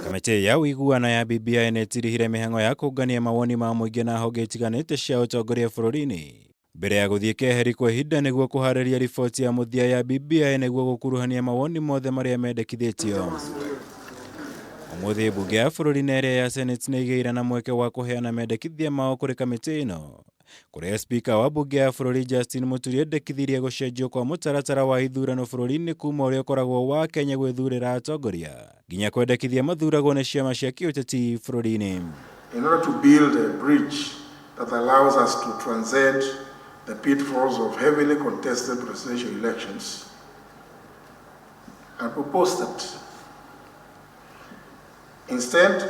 Kamĩtĩ ya ũiguano ya BBI nĩ ĩtirihire mĩhang'o ya kũngania mawoni ma mũingĩ na honge itiganĩte cia ũtongoria bũrũri-inĩ mbere ya gũthiĩ keheri kwa ihinda nĩguo kũharĩria riboti ya mũthia ya BBI nĩguo gũkuruhania mawoni mothe marĩa mendekithĩtio. Ũmũthĩ mbunge ya bũrũri na ĩrĩa ya Senate nĩ igĩire na mweke wa kũheana mendekithia mao kũrĩ kamĩtĩ ĩno, kũrĩa spika wa mbunge ya bũrũri Justin Muturi endekithirie gũcenjio kwa mũtaratara wa ithurano bũrũri-inĩ kuma ũrĩa ũkoragwo wa Kenya gwĩthurĩra atongoria nginya kwendekithia mathuragwo nĩ ciama cia kĩũteti bũrũri-inĩ. In order to build a bridge that allows us to transcend the pitfalls of heavily contested presidential elections, I propose that instead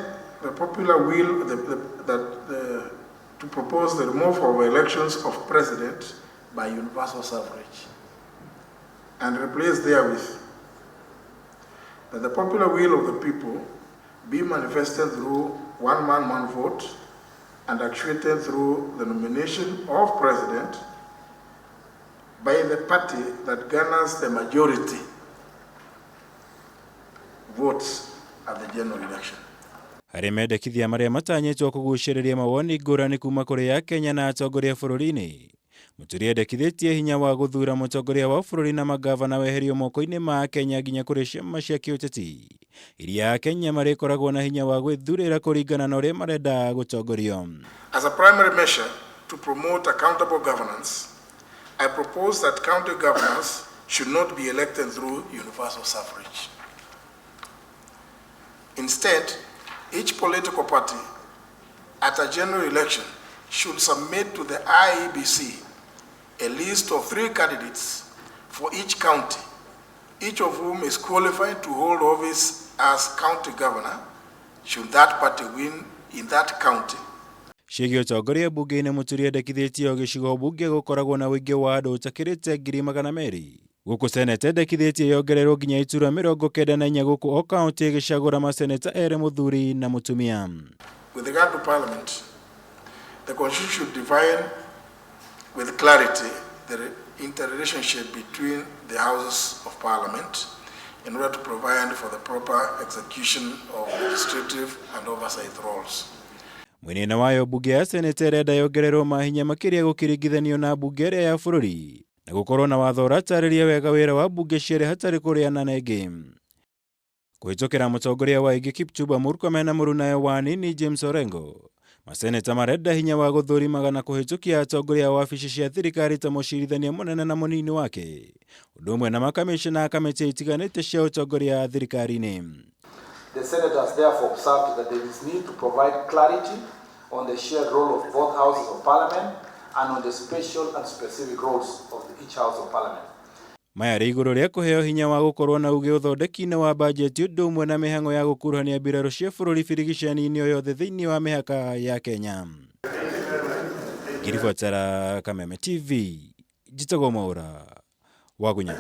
the popular will the, that the, to propose the removal of elections of president by universal suffrage and replace therewith that the popular will of the people be manifested through one man, one vote and actuated through the nomination of president by the party that garners the majority votes at the general election. Harĩ mendekithia marĩa matanyĩtwo kũgucĩrĩria mawoni ngũrani kuma kũrĩ Akenya na atongoria bũrũri-inĩ, Muturi endekithĩtie hinya wa gũthura mũtongoria wa bũrũri na magavana weherio moko-inĩ ma Akenya nginya kũrĩ ciama cia kĩũteti iria Akenya marĩkoragwo na hinya wa gwĩthurĩra kũringana na ũrĩa marenda gũtongorio. As a primary measure to promote accountable governance, I propose that county governors should not be elected through universal suffrage. Instead, each political party at a general election should submit to the IEBC a list of three candidates for each county, each of whom is qualified to hold office as county governor should that party win in that county. Ciĩgiĩ ũtongoria mbunge-inĩ, Muturi endekithĩtie o gĩcigo mbunge gũkoragwo na ũingĩ wa andũ ũtakĩrĩte 200,000. Gũkũ seneta endekithĩtie yongererwo nginya iturwa 94, gũkũ o kaũntĩ ĩgĩcagũra maseneta erĩ, mũthuri na mũtumia. With regard to parliament, the constitution should define with clarity the interrelationship between the houses of parliament in order to provide for the proper execution of legislative and oversight roles. Mwena-inĩ wayo, mbunge ya seneta ĩrenda yongererwo mahinya makĩria gũkĩringithanio na mbunge ĩrĩa ya bũrũri na gũkorwo na watho ũratarĩria wega wĩra wa mbunge cierĩ hatarĩ kũrĩana na ĩngĩ. Kũhĩtũkĩra mũtongoria wa aingĩ Kipchumba Murkomen na mũrunawe wa nini James Orengo, maseneta marenda hinya wa gũthũrimaga na kũhĩtũkia atongoria a wabici cia thirikari ta mũcirithania mũnene na mũnini wake, ũndũ ũmwe na makamishna a kamĩtĩ itiganĩte cia ũtongoria thirikari-inĩ. The senators therefore observed that there is need to provide clarity on the shared role of both houses of parliament and on the special and specific roles of each house of parliament. Maya rĩ igũrũ rĩa kũheo hinya wa gũkorwo na uge ũthondeki-inĩ wa bajeti, ũndũ ũmwe na mĩhang'o ya gũkuruhania mbirarũ cia bũrũri birigicani-inĩ o yothe thĩinĩ wa mĩhaka ya Kenya. Ngĩribotera Kameme TV, njĩtagwo Mwaũra Wagunya.